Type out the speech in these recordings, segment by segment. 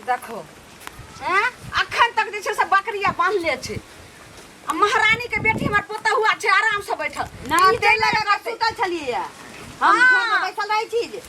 देखो हैं अखन तक जे छै से बकरिया बान्हले छै आ महारानी के बेटी हमर पोता हुआ छै आराम से बैठल ना ई तेल जइबे लगा ने के करतै। सुतल छलियै हम हाँ। घर में बैसल रहै छी जे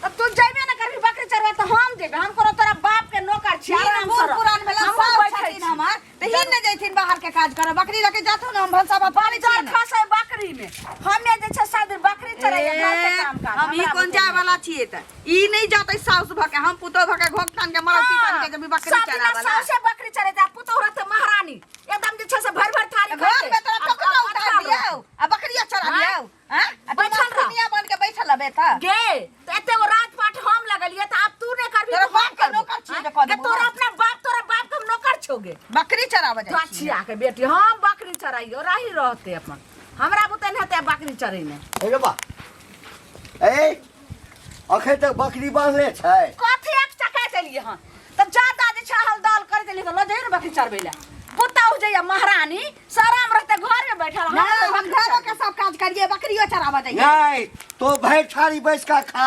तऽ तू जइबे ने करबी बकरी चरबै तऽ हम जेबै हम कोनो तोरा बाप के नौकर छी ही आराम बूढ़ से रह। पुरान भेला हमहूँ सब बैठै छथिन छी। हमर तऽ ही ने जैथिन बाहर के काज करऽ बकरी लके जाथु ने हम भनसा भात बनै छियै ने। खसै बकरी में हमे जे छै सब दिन बकरी चरैया घर के काम काज हम ही हमरा कोन बुते जाय नहि। वाला छियै तऽ ई नहि जातै साउस भऽ के हम पुतोह भऽ के घोघ तान के मरल पीतन के जब बकरी सब दिना चरावला साउसे बकरी चरेतै आ पुतोह रहतै महारानी एकदम जे छै से भरि भरि थारी घर में तोरा आ- टोकरा आ- उतार आ- दियौ आ बकरिया चरा हाँ? दियौ हाँ? आ तू बैठल रह। दुनिया बन के बैठल रहबे तऽ गे तऽ एते गो राजपाट हम लगलियै तऽ आब तू नहि करबी तोरा तऽ हम बाप के करबो। नौकर छियै हाँ? जे कऽ गे, देबो तोरा ना। अपना बाप तोरा बाप के हम नौकर छोगे बकरी चराबऽ जाइ छियै छिया के बेटी हम बकरी चराइयो राही रहते अपन हमरा बुते नहि हेतै बकरी चरेने हे बा ए अखन तक बकरी बान्हले छै कथी एक चका चलिए हन तऽ ज्यादा जे छै हल दाल कर देली तऽ लऽ जइयो ने बकरी चरबै लए पुतहु जइया महारानी से आराम रहते घर में बैठल ना हम हम घरो के सब काज करिए बकरियो चराबऽ जाइए नहीं तो भरि थारी बैस कऽ खा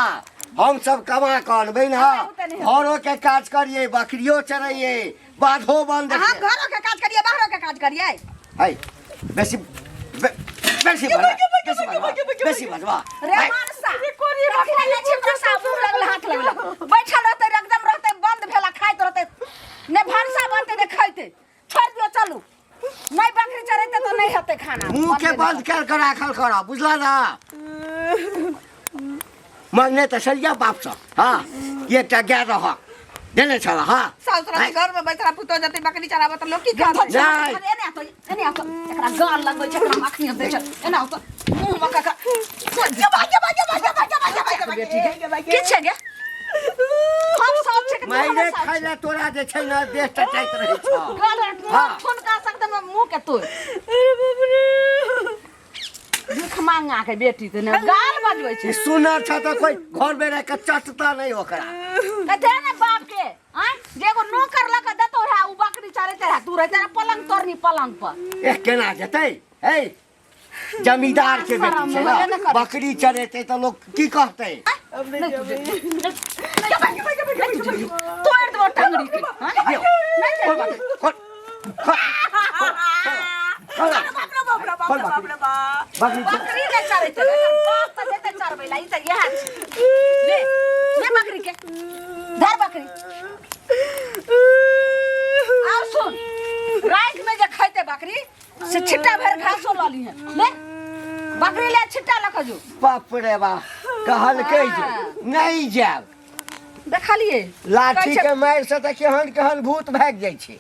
हम सब कमा कऽ अनबै ने हमरा बुते नहि हेतै। घरो के काज करिए बकरियो चरैये बाधो बन हम घरो के काज करिए बाहरो के काज करिए है बेसी बेसी भरवा बेसी भरवा बेसी भरवा रे मानसा कथी लगे छै हमरा मुँह लगल हाथ लगल बैठल रहते एकदम रहते बंद भेला खाइत रहते ने भनसा बनते ने खैते छोड़ दियो चलू नहीं बकरी चरेते तो नहीं हेतै खाना मुंह के बंद कर के राखल कर बुझला ना मरने तऽ सरिया बापसँ हँ एकटा गाय रह देने छल हँ साउस रहतै घर में बैठल पुतोह जतै बकरी चराबऽ तऽ लोक की कहतै नहि। एने आतो एने आतो एकरा गाल लगबै छै एकरा अखनी दै छै एना आतो मुंह में कका की छै गे हम सब छै माइरे खाइ लए तोरा जे छै ने देह टटाइत रहै छौ गाल हाँ। ठुनका सकते मुंह के तोड़ अरे बाप रे भीख मांगा के बेटी तऽ ने गाल बजबै छै ई सुनर छ तऽ कोइ घर में रह के चटता नहीं ओकरा कथे ने बाप के आँय जे एगो नौकर लऽ के देतौ रहे उ बकरी चरेते रहे तू रहते रहे पलंग तोड़नी पलंग पर ए केना जेतै हे जमींदार के बेटी छै शरम ने बकरी चरेतै तऽ लोग की कहतै तोड़ देबो टंगड़ी के आँय? दियौ। खोल बकरी, खोल, खोल, खोल, खोल बकरी। बकरी चल। बकरी नहि चरेते रहे एकर बाप तऽ जेतै चरबै ला ई तऽ इएह छै ले ले बकरी के धर बकरी आर सुन राति में जे खैते बकरी से छिट्टा भरि घासो लऽ लीहे ले बकरी ले छिट्टा लऽ कऽ जो बाप रे बाप कहलकै जे नहि जायब देखलिए लाठी के मारि से तऽ केहन केहन भूत भागि जाइ छै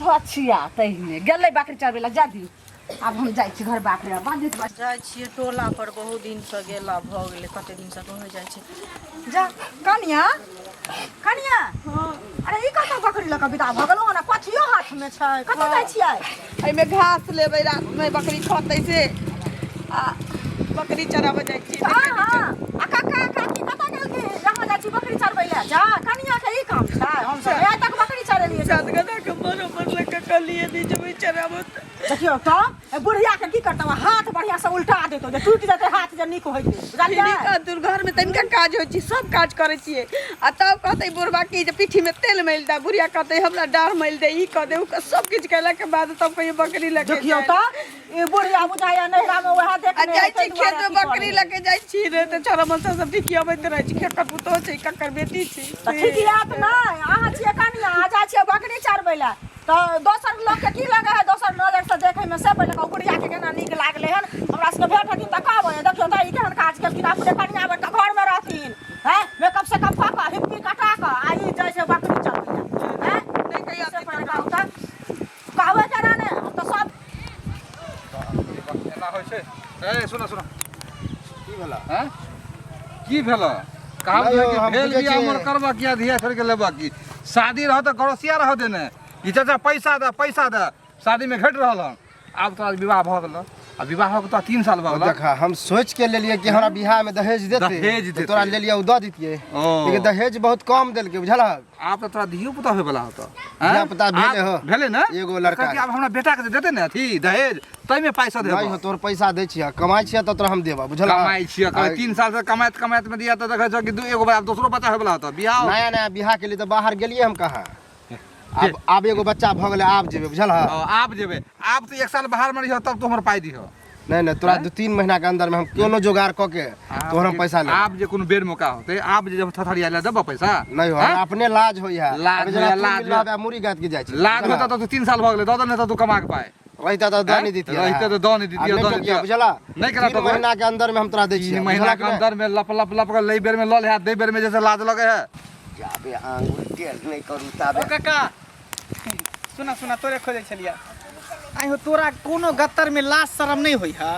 धछिया तहिने गेलै बकरी चरबै लए जा दियौ आब हम जाइ छी घर बाप रे बांधे जाइ छियै टोला पर बहुत दिनसँ गेला भऽ गेलै कते दिनसँ कहै जाइ छै जा कनिया कनिया अरे ई कतऽ बकरी लऽ कऽ विदा भऽ गेलहुँ हन पथियो हाथमे छै कतऽ जाइ छियै एहिमे घास लेबै रातिमे बकरी खतै से आ बकरी चराबऽ जाइ छियै हँ हँ आ काका काकी कतऽ गेलखिन यहाँ जाइ छी बकरी चरबै लए जा कनिया के ई काम छै हम सब आइ तक बकरी चरेलियै सात गधा के बरोबर लऽ कऽ कहलियै नहि जेबै चराबऽ तऽ देखियौ तऽ ए बुढ़िया के की करतौ हाथ बढ़िया से उल्टा देतौ जे टूटि जेतै हाथ जे नीक होइतै बुझलियै दूर घर में तनिका काज होइ छै सब काज करै छियै आ तब कहतै बुढ़बा की जे पीठी में तेल मलि दे बुढ़िया कहतै हमरा डाँढ़ मलि दे ई कऽ दे ओ कऽ सब किछु केला के बाद तब कहियो बकरी लऽ के देखियौ तऽ ई बुढ़िया बुझाइया नैहरा में वएह आ देखने जाइ हेतै छी खेत दुआरे में की बकरी करै। लऽ के जाइ छी रे तऽ छोरा मनसा सब ठिकियबैत रहै छै ककर पुतोह छै ककर बेटी छै तऽ ठीक यात नहि अहाँ छियै कनिया आ जाइ छियै बकरी चरबै लए तऽ दोसर लोकके की लगै है दोसर नजर से देखै में से पहिले कहू बुढ़िया के केना नीक लागलै हन हमरा सबके भेंट हेथिन तऽ कहबै देखियौ तऽ ई केहन काज केलखिन अपने कनिया बनि कऽ घरमे रहथिन हैं मेकअप सेकअप कऽ कऽ हिप्पी कटा कऽ आ ई जाइ छै बकरी चरबै लए हैं नहि कहियो से पहिले कहू तऽ कहबै केना ने हम तऽ सब एना होइ छै ए सुन सुन की भेला हैं की भेल कहब नहि यौ, कि हम भेल बुझै बियाह छियै। मोन करबा किया धिया छोड़ के लेबा की शादी रह तऽ गरसिया रह देने ई चाचा पैसा दे पैसा दे शादी में घटि रहल हन आब तोरा विवाह भऽ गेल आ विवाह हो के तो 3 साल भऽ गेल। देखा, हम सोच के लेलिए कि हमरा बियाह में दहेज देते। दहेज तऽ देतै। तोरा लेलिए ओ दऽ दितियै। ओ। लेकिन दहेज बहुत कम देलकै, बुझलहक? आब तऽ तोरा धियो पुता होय वाला होतो। धिया-पुता भेलै हो। भेलै ने? एगो लड़का। कहै कि आब हमरा बेटा के जे देतै ने अथी दहेज, ताहिमे पाइ सधेबो। नहीं हो, तोर पैसा दै छियै, कमाइ छियै तऽ तोरा हम देबऽ, बुझलहक? कमाइ छियै कहै 3 साल से कमाइत कमाइत में दिया तऽ देखै छौ कि दू एगो आब दोसरो बच्चा होय वाला होतो बियाह। नया नया बियाह के लिए तऽ बाहर गेलियै हम कहाँ। आब आब एगो बच्चा भऽ गेलै, आब जेबै, बुझलहक? ओ, आब जेबै। आब तऽ एक साल बाहर में रहियो, तब तू हमर पाइ दिहो। नहीं नहीं, तोरा 2-3 महीना के अंदर में हम कोनो जोगाड़ कऽ के तोहर हम पैसा ले। आब जे कोनो बेर मौका होतै, आब जे जब थथरिया ले देबो पैसा। नहीं हो। हैं? हमरा अपने लाज होई है। लाज अभी जेना होइए, तू लाज मिलला बे, मुड़ी गाँत के जाइ छी। लाज होता तऽ 3 साल भऽ गेलै, दऽ दे, नहि तऽ तू कमा के पाइ। रहिता तऽ दऽ हैं? नहीं दितियै। रहिते तऽ दऽ नहि दितियै, आब दऽ नहि दितियै। टोकिया, बुझला? नहि केना तीन टोकबै? महीना के अंदर में हम तोरा दै तीन छियै। महीना बुझला के कि नहि? अंदर में लप लप लप के लई बेर में लऽ ले, दै बेर में जैसे लाज लगे है। जाबे आंगुर टेढ़ नहि करू ताबे। ओ काका, सुना सुना, तोरे खोजै छलियै। आइ हो, तोरा कोनो गत्तर में लाज शरम नहीं होई है?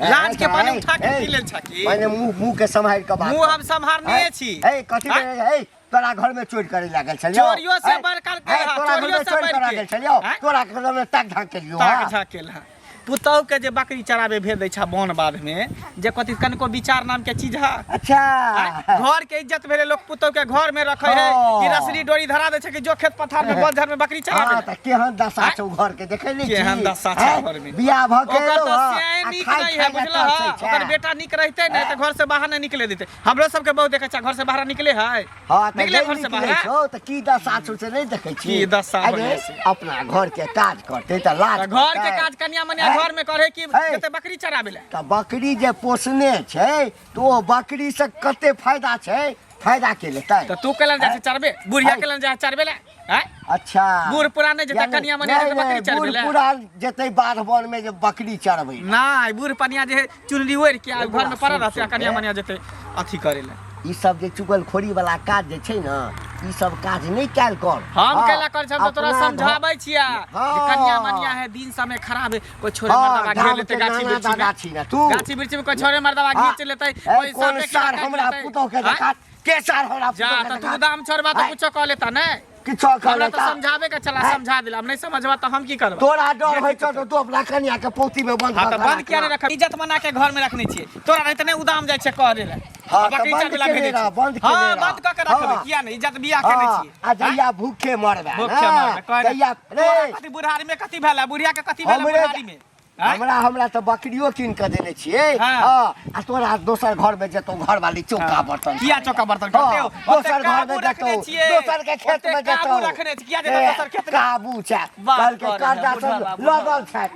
लाज के पानी उठा के पी लेल छा की? पहिने मुंह मुंह के सम्हारि के बात मुंह कर। हम सम्हारने छी। ए, कथी आँय? भेलै? ए, तोरा घर में चोरी करे लागल छलियौ? चोरियो से ए, बड़का के ए, रहा, तोरा घर चोरियो में से चोरी बढ़ करे के। लागल छलियौ? आँय? तोरा घर में ताक झाँक केलियौ? ताक हाँ? झाकेल है। पुतहु के जे बकरी चराबे भेज दै छा बन बाध में, जे कथी कनिको विचार नाम के चीज है? अच्छा। आँय? घर के इज्जत भेले, लोग पुतहु के घर में रखे है कि रसरी डोरी धरा दै छै कि जो खेत पथार में बन झाड़ में बकरी चराबे? हाँ, तऽ केहन दशा छौ घर के, देखै नहि छी? केहन दशा छै हैं? घर में? बियाह भऽ के ओकर एलौ तऽ हँ, से आ नीक खाइ नहीं खाइ है, लए बुझल है? तरसै छै। ओकर बेटा नीक रहते ने तऽ घर से बाहर नहीं निकले देते। हमरो सबके बहुत देखै छै, घर से बाहर निकले है? हाँ, तऽ निकले नहि घर से निकलै बाहर? छौ तऽ की दशा छौ से नहि देखै छी? की दशा अरे, होइए से? अपना घर के काज करतै तऽ लाज तऽ घर के करतै। काज कनिया मनिया हैं? घर में करे कि हैं? जते बकरी चराबे ले? तऽ बकरी जे पोसने छै तऽ ओ बकरी से कते फायदा छै, फायदा के लेतै? तऽ तू केलन जाइ छै चरबे? बुढ़िया हैं? केलन जाइ चरबे ले? हैं? अच्छा। बूढ़ पुरान नहि जेतै, यानी- कनिया मनिया नहि, जेतै बकरी नहि, चरबै बूढ़ लए? पुरान जेतै बाध वन में जे बकरी चरबै लए। नहि, बूढ़ पनिया जे है चुनरी ओढ़ि के आ घर में पड़ल रहतै आ सुन, कनिया सुन, मनिया जेतै अथी करे ले। ई सब जे चुगलखोरी वाला काज जे छै ने, ई सब काज नहि कयल कर। हम हाँ, केला कर छी? हम तऽ तोरा अपना घर- समझाबै छियै हाँ। जे कनिया मनिया है, दिन समय खराब है, कोई छोरे हाँ, मर्दवा घेर गाम लेतै के गाछी नाना वृक्षी में। दादा छी ने तू। गाछी वृक्षी में कोई छोरे मर्दवा हाँ। घींच लेतै, ए, कोई कोन साँपे सार काटि हमरा लेतै। पुतोह के आँय? देखा के सार हमरा जा पुतोह के तऽ तू देखा। दाम छोड़बा तऽ आँय? कुछो कह लेता नै। किछो कह हमरा तऽ लेता। समझाबे के चला। आँय? समझा दिला, अब नहीं समझबा तऽ हम की करबै? तोरा डर होइ छौ तऽ तू अपना कनिया के पौती में बंद हाँ, कऽ तऽ के बंद किया राख। नहीं रखब? इज्जत बना के घर में रखने छियै। तोरा रहते नहि उदाम जाइ छै करे लए। हाँ, तऽ बकरी बंद चरबै लए केने भेजै रह, छी। बंद केने हाँ, रह। बंद कऽ के रखबै। हाँ। किया नहि? इज्जत बियाह केने हाँ, छियै। आ जहिया भूखे मरबे भूखे ने मरबै कहै तहिया तोरा रे कथी बुढ़ारी में कथी भेलै? बुढ़िया के कथी भेलै हमरे बुढ़ारी में? आँय? हमरा हमरा तऽ बकरियो कीन कऽ देने छियै। हाँ। हाँ, आ तोरा दोसर घर में जेतौ, घरवाली चौका बर्तन किया करतौ। चौका बर्तन करते हो? हाँ, ओते दोसर घर काबू में रखने जेतौ, छियै। दोसर के खेत ओते में जेतौ। काबू रखने छी। किया जेतौ ए, दोसर खेत में? काबू छै। बात कहलकै करे है, कर्जा बुढ़वा सब बा, बुढ़वा। लगल छै,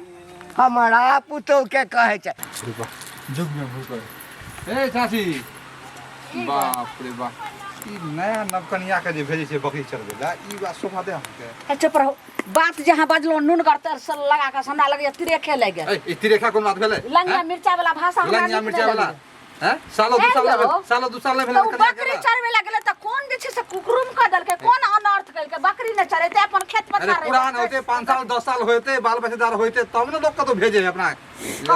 हमरा पुतोह के कहै छै। जुग में भूख ए चाची, बाप रे बाप, ई नया नवकनिया के जे भेजै छै बकरी चरबै लए, ई बात शोभा दे अहाँके? ए, चुप रहो। बात जे अहाँ बजलहुँ नूनगर तर से लगा कऽ, हमरा लगैया तिरेखे लागि गेल। ए, ई तिरेखा कोन बात भेलै? लंगिया मिर्चा वाला भाषा हमरा लंगिया नीक मिर्चा नहि वाला लगैया। हैं? सालो दू ए साल यौ, सालो 2 साल नहि तऽ भेलै ओ कनिया बकरी के। चरबै लए गेलै तऽ कोन जे छै से कुकरुम कऽ देलकै, कोन अनर्थ केलकै? बकरी नहि चरेतै अपन खेत अरे पथार? पुरान होते, 5 साल 10 साल होते, बाल बच्चेदार होते, तब ने लोग कतौ भेजे है अपना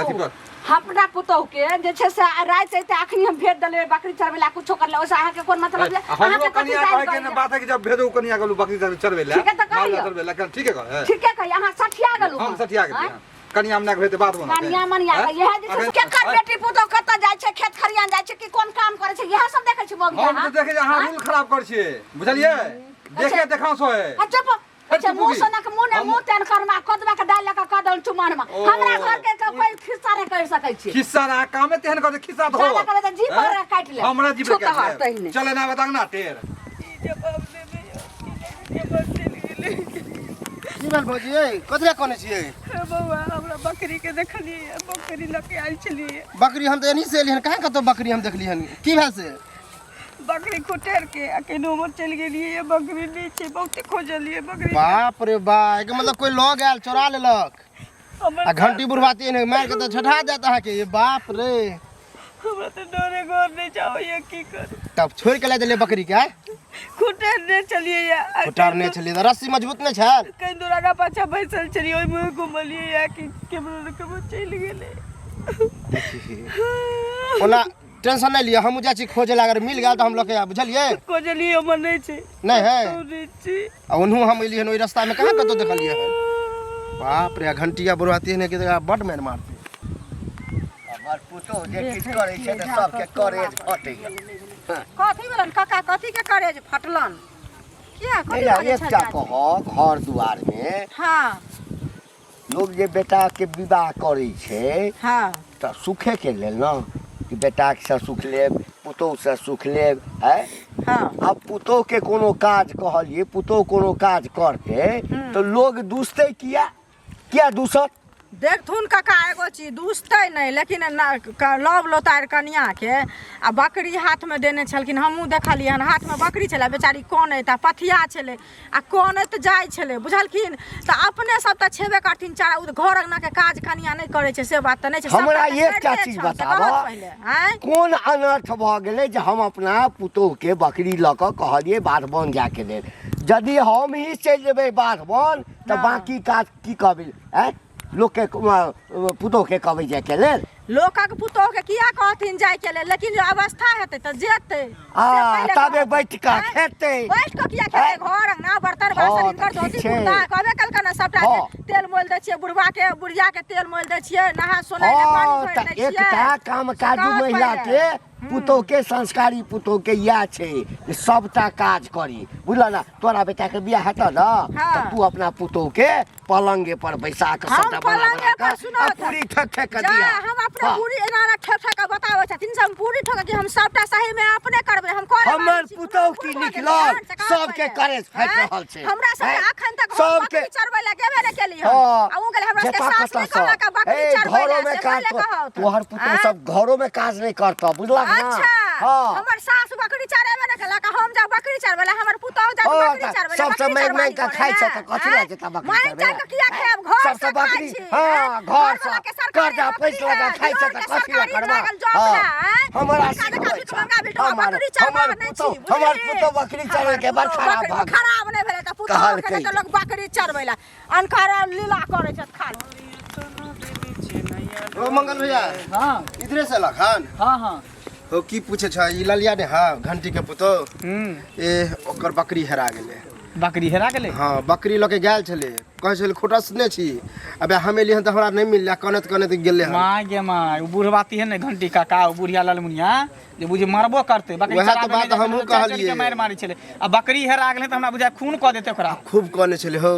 अथी पर। अपना पुतोह के जे छै से राति अइते अखनी हम भेज देलियै बकरी चरबै लए, कुछो करले, ओहिसँ अहाँके कोन मतलब ये? हमरो अहाँके कथी कनिया जानि कहै के ने करैए? बात है कि जब भेजो कनिया गेलू बकरी चरबै लए, ठीके तऽ माल कहैए। चरबै लए, ठीके कहै। ठीके कहिए, अहाँ सठिया गेलहुँ। हम सठिया गेलियै। आँय? कनिया मना के भेजते बात बनतै। कनिया मनिया के इएह जे छै से केकर बेटी पुतोह कतऽ जाइ छै, खेत खरियान जाइ छै कि कोन काम करै छै, इएह सब देखै छी मौगिया। हम तऽ देखै छी अहाँ रूल खराब करै छियै, बुझलियै? देखे देखा सो है। आ चुप। अच्छा, मुंह सनक मुंह ने मुंह तेन करमा कदवा के डाल लगा कदम चुमान में। ओ। हमरा घर के कोई खिस्सा नहीं कर सकै छी। खिस्सा ना कामे तेहन कर खिस्सा धो। ज्यादा करे तऽ जीभ पर काटि ले। हमरा जीभ छूत काटि हर ले। तहिने। चले ना बतांग ना टेर। जवाब देबै कि चलि गेलै। की भेल भौजी? ए, कथी लए कनै छियै? हे बौआ, हमरा बकरी के देखलियै, बकरी लऽ के आयल छलियै। बकरी हम तऽ एनही से एलियै हन, कहाँ कतौ बकरी हम देखलियै हन? की भेल से? बकरी खुटेर के आ केनो उम्हर चलि गेलियै, बकरी नहि छै, बहुते खोजलियै बकरी। बाप रे बा, एकर मतलब कोई लऽ गेल, चोरा लेलक। हमर आ घंटी बुढ़बाती एने मारि के तऽ छठा देत अहाँके। ये बाप रे! हमरा तऽ डरे घर नहि जाबैया, की करू? तब छोड़ि के लए देलियै बकरी के आँय? खुटेर नहि छलियै। खुटार नहि छलियै तऽ रस्सी मजबूत नहि छल? कनि दूर आगाँ पाछाँ बैसल छलियै, ओहिमे घुमलियै कि केम्हरो ने केम्हरो चलि गेलै। ओना टेंशन नहि लिअ, हमहूँ जाइ छी खोजे ला, अगर मिल गेल तऽ हम लऽ के आयब, बुझलियै? खोजलियै, हमर नहि छै। नहि है? कतौ नहि छै। आ ओनहु हम एलियै हन, ओहि रास्तामे कहाँ कतहु देखलियै हन। बाप रे, आ घंटिया बुढ़बाती ने के बड्ड मारि मारतै। हमर पुतोह जे किछु करै छै तऽ सबके करेज फटैया। कथी भेलन काका, कथी के करेज फटलन? किया कथी नहि बाजै छल एकटा चाची? कहऽ, घर दुआरमे लोक जे बेटाके विवाह करै छै तऽ सुखेके लेल ने, कि बेटासँ सुख लेब, पुतोहसँ सुख लेब। आँय, आब पुतोहके कोनो काज कहलियै, पुतोह कोनो काज करतै तऽ लोग दुसतै किया? किया दूसत? देखथुन काका, एगो चीज दूसतै नहि, लेकिन लव लोतारि कनियाके आ बकरी हाथमे देने छलखिन, हमहूँ देखलियै हन, हाथमे बकरी छलै, बेचारी कनैत आ पथिया छलै आ कनैत जाइ छलै, बुझलखिन? तऽ अपने सब तऽ छेबे करथिन। चारा ओ घर अङ्गनाके काज कनिया नहि करै छै से बात तऽ नहि छै। हमरा सबटा तऽ एकटा करिते चीज छनि, से बताबऽ। कहत पहिले आँय। कोन अनर्थ भऽ गेलै जे हम अपना पुतोहके बकरी लऽ कऽ कहलियै बाध बन जायके लेल? यदि हम ही चलि जेबै बाध बन तऽ बाँकी काज की कहबै? आँय, लोकके पुतोहके कहबै जायके लेल? लोकक पुतोहके किया कहथिन जायके लेल, लेकिन जे अवस्था हेतै तऽ जेतै। आ से पहिले तबे कहत। बैठ कऽ आँय? खेतै। बैठ कऽ किया खेतै? आँय? घर अंगना बर्तन बासन हँ, हिनकर तऽ धोती ठीक छै। कुर्ता कहबे केलकै ने सबटा हँ। जे तेल मोलि दै छियै बुढ़वा के, बुढ़िया के तेल मोलि दै छियै, नहा सोनाय लए पानि हँ भरि तऽ दै छियै। एकटा काम काजू कहत महिला पहिले। के पुतोह के, संस्कारी पुतोह के इएह छै जे सबटा काज करी, बुझल ने? तोरा बेटा के बियाह हेतऽ ने तऽ तू अपना पुतोह के पलंगे पर बैसा के हम सबटा बना बना पलंगे पर के सुनो आ तऽ। पूरी ठेक ठेक के जा दिया। हम अपने हाँ। पूरी एना एना ठेक ठेक के बताबै छथिन से हम पूरी ठोक के हम सबटा सही में अपने करबै, हम करे हमर वाली छी। पुतोह की बुढ़ भऽ निकलल, गेलियै हन, से कहत सबके पहिले। करेज फाटि आँय? रहल छै। हमरा सबके आँय? अखन तक हम सबके बकरी चरबै लए गेबे नहि केली हन। हाँ। आ ओ गेल हमरा सबके जतऽ सास कतऽ नहि कहलक सँ। बकरी ए, चरबै लए, घरोमे से काज पहिले कहत। तोहर पुतोह आँय? सब घरोमे काज नहि करतऽ, बुझलक ने? अच्छा, हाँ। हमर सास बकरी चरेबे नहि केलक, हम जाउ बकरी चरबै लए, हमर पुतोहु जाउ हाँ, बकरी तऽ चरबै लए। सबसँ बकरी माँगि माँगि चरवाही कऽ करै खाइ छै लए, तऽ कथी लए आँय? जेतऽ बकरी माँगि चरबै चाँगि लए? कऽ किया खायब? घर सबसँ सँ खाइ बकरी छी, हाँ, आँय? घर सँ घरवला के सरकारी कर्जा नौकरी पैसा लगा है, खाइ छै दियोर तऽ के कथी लए सरकारी करबा? लागल जॉब हाँ। है, आँय? हमरा हुनका जकाँ सिखबै भीख छै। मंगा बिटुआ हमर बकरी चरवा हमर नहि छी, पुतोह हमर बुझलिही? पुतोह बकरी चरै के बड़ हमर खराब पुतोह भऽ गेल। खराब नहि भेलै तऽ पुतोह के कहलकै तऽ लोक बकरी चरबै लए अनकर लीला करै छथि खाली। ओ मंगल भैया। हाँ। इधरे से लखन। हाँ हाँ। हो की पूछे छ ई ललिया ने? हाँ, घंटी के पुतो। हम्म। ए ओकर बकरी हेरा गेलै। बकरी हेरा गेलै? हाँ, बकरी लऽ के गेल छलै, कहै छलै खोटसने छी, अबे हम एलियै हन तऽ हमरा नहि मिललै, कनैत कनैत गेलै हन। माय गे my, ओ बुढ़वा तिहे ने घंटी काका, ओ बुढ़िया ललमुनिया जे बुझी मरबो करतै। बकरी वएह तऽ चराबै बात नहि जाइ हमहूँ छलै, चारि कहलियै। के मारि मारै छलै, आ बकरी हेरा गेलै तऽ हमरा बुझाय खून कऽ देतै ओकरा। खूब कनै छलै हौ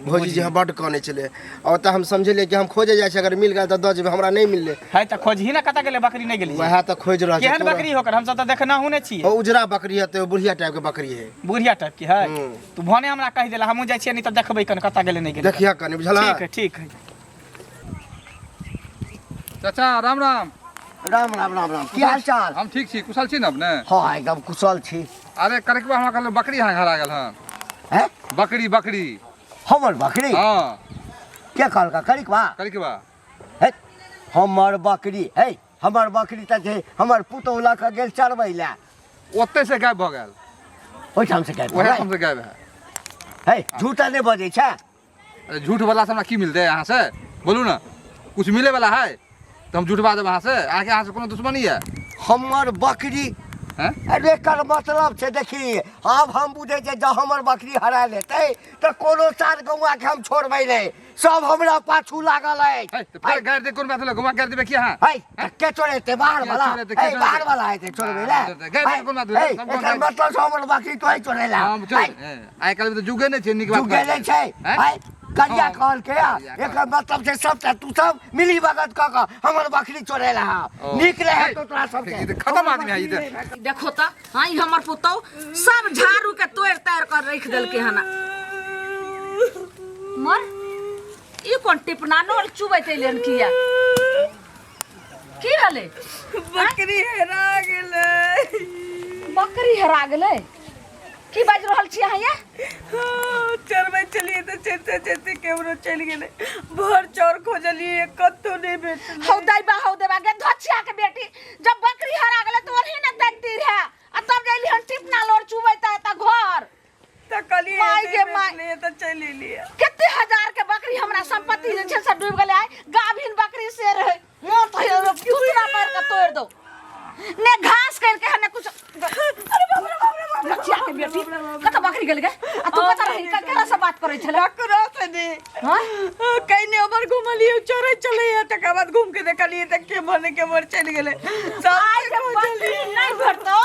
भौजी जी, हम बड्ड कनै छलै। आ ओतऽ हम समझेलियै कि हम खोजे जाइ छी, अगर मिल गेल तऽ दऽ जेबै, हमरा नहि मिललै। है तऽ खोजही ने, कतऽ गेलै बकरी, नहि गेलै? वएह तऽ खोजि रहल छै। केहन तोरा- बकरी होकर? हमसब तऽ देखनहु नहि छियै। हो उजरा बकरी हेतै, ओ बुढ़िया टाइप के बकरी है। बुढ़िया टाइप के है? तू भने हमरा कहि देला, हमहूँ जाइ छियै, नहि तऽ देखबै कन कतऽ गेलै नहि गेलै। देखिया कनि, बुझलह? ठीक है, ठीक है। चाचा राम राम। राम राम राम राम, की हाल चाल? हम ठीक छी, कुशल छी ने अपने? हाँ एकदम कुशल छी। अरे करकबा हमरा कहल बकरी अहाँ घर आ गेल हन। हैं? बकरी बकरी। हमर बकरी? हाँ। के कहलका करिकबा? करिकबा। हे हमर बकरी, हे हमर बकरी तऽ छै हमर पुतोह लऽ कऽ गेल चरबै लए। ओतै से गायब भऽ गेल। ओहिठाम से गायब भऽ ओएह गेल? ठाम से गायब है। हे झूठा नहि बजै छै? अरे झूठ वाला से हमरा की मिलतै अहाँ से? बोलू ने, कुछ मिले वाला है तऽ हम झूठ बाजब अहाँ से? अहाँके अहाँ से कोनो दुश्मनी है? हमर बकरी? हैं? अरे एकर मतलब छै, देखी आब हम बुझै छियै जँ हमर बकरी हरा लेतै तऽ कोनो सार गौआके हम छोड़बै नहि, सब हमरा पाछू लागल अछि। है, तऽ फेर गारि दे, कोन बात भेलै? गौआ गारि देबै की अहाँ? है, तऽ के चोरेतै? बाहर के वाला? चोरेतै, के है, चोरेतै? बाहर वाला हेतै चोरबै लए? हाँ, गारि दे, कोन बात भेलै? है, सब गौआ एकर गारि- मतलब छै हमर बकरी तोहे चोरेला। हम चोर है, आइ काल्हि तऽ जुगे नहि छै नीक बात जुगे नहि छै। हैं? है, करिया हाँ, कहलकै आ, करिया कहलकै। एकर मतलब छै सबटा तू सब मिली भगत कऽ कऽ हमर बकरी चोरेला। ओ। नीक रहै है, तो तोरा सबके। ई तऽ खतम आदमी है ई तऽ। देखो तऽ, हाँ ई हमर पुतहु सब झाड़ू के तोड़ि ताड़ि कऽ राखि देलकै हन। मर ई कोन टिपना नोर चुबैत एलै हन? किया, की भेलै? बकरी हेरा गेलै। बकरी हेरा गेलै? की बाजि रहल छी अहाँ ये? हाँ, चरबै छलियै तऽ चलिते चलिते केम्हरो चलि गेलै, भर चौर खोजलियै कतौ नहि भेटलै। हौ दैबा, हौ देबा गे धोछिया के बेटी, जब बकरी हरा गेलै तऽ ओरही ने दैती रहे, आ तब जैली हन टिपना लोर चुबैत तऽ घर तऽ कहलियै माय नहि गे माय। भेटलै तऽ चलि एलियै। कते हजार के बकरी हमरा संपत्ति जे छै से डूबि गेलै। आइ गाभिन बकरी से रहै, मोन तऽ कुतना मारि कऽ तोड़ि दौ, ने घास करके ने कुछ। अरे बाप रे बाप रे बाप रे, के बेटी कतऽ बकरी बकरी गेल गे आ तू कतऽ रही केकरा से बात करै छले ककरो से ने हाँ? कहीं ओमर घुमलियै चोरे चले तकर बाद घूम के देखलियै तऽ के भने के मोर चलि गेलै सब आइ जे बकरी नहीं भेटतो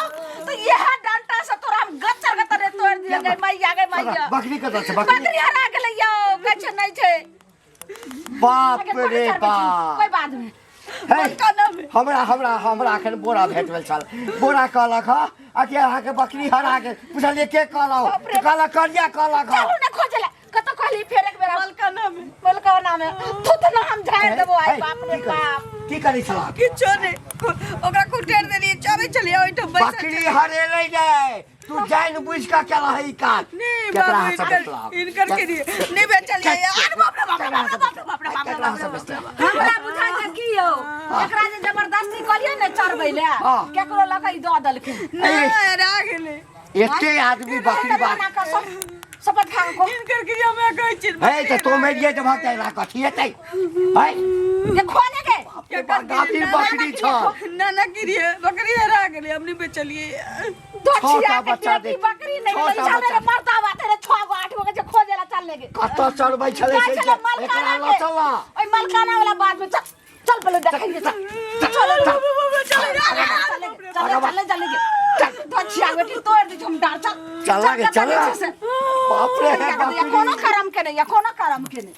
तो यह डंटा से तोरा हम गच्चर गत्तर रे तोड़ दिए गए मैया गे मैया बकरी कतऽ छै बकरी बकरी हरा गेलै यौ किछु नहि छै बाप रे बाप कोई बात नहीं हे, हमरा हमरा हमरा अखन बोरा भेट भेल छल बोरा कहलक हँ आ कि अहाँके बकरी हरा गेल पुछलियै के कहलक तऽ कहलक करिया कहलक हँ चलू ने खोजला कतऽ कहली फेर एक बेर मलकाना में मलकाना में तू तो ना हम झाड़ देबो आई हे, बाप रे की करै- बाप की करै छलह किछो नहि ओकरा कुटेर देलियै चरै छलियै ओहिठाम बैसल बकरी हरेलै नै तू जानि बुझि कऽ केलह ई काज नहीं केकरा बाबू हाथसँ इनकर बेचलह इनकर के लिए नहीं बेचलियै यार बाप रे बाप रे बाप रे बाप रे बाप रे बाप रे केकरा हाथसँ बेचलह हमरा बुझाइ छै की यौ एकरा जे जबरदस्ती कहलियै ने चरबै ले हाँ। केकरो लऽ कऽ ई दऽ देलखिन नहीं हरा गेलै एते आदमी बकरी बात ना कसम शपथ खा को इनकर के लिए हमरा कहै छी हे तऽ तों मरिये जेबह तऽ एकरा कथी हेतै है ये खोने के गाभीन बकरी छल ना ना गिरिए बकरी हरा गेलै हम नहीं बेचलियै दो छह छिया टा के बच्चा बेटी देख- बकरी नहीं छह टा चल रे बच्चा। मरता बात रे 6 गो 8 गो के जे खोजे ला चल लेगे कतऽ चरबै छलै जाइ से छलै जे मलकाना एकरा लऽ के चल ओहि मलकाना वाला बात में चल चल पहले देखिए चल चल चल चल चल चल चल दो छिया बेटी तोड़ दी हम डार चल चल गे, चल। नीचे से। बाप रे कोनो करम के नहीं कोनो करम के नहीं।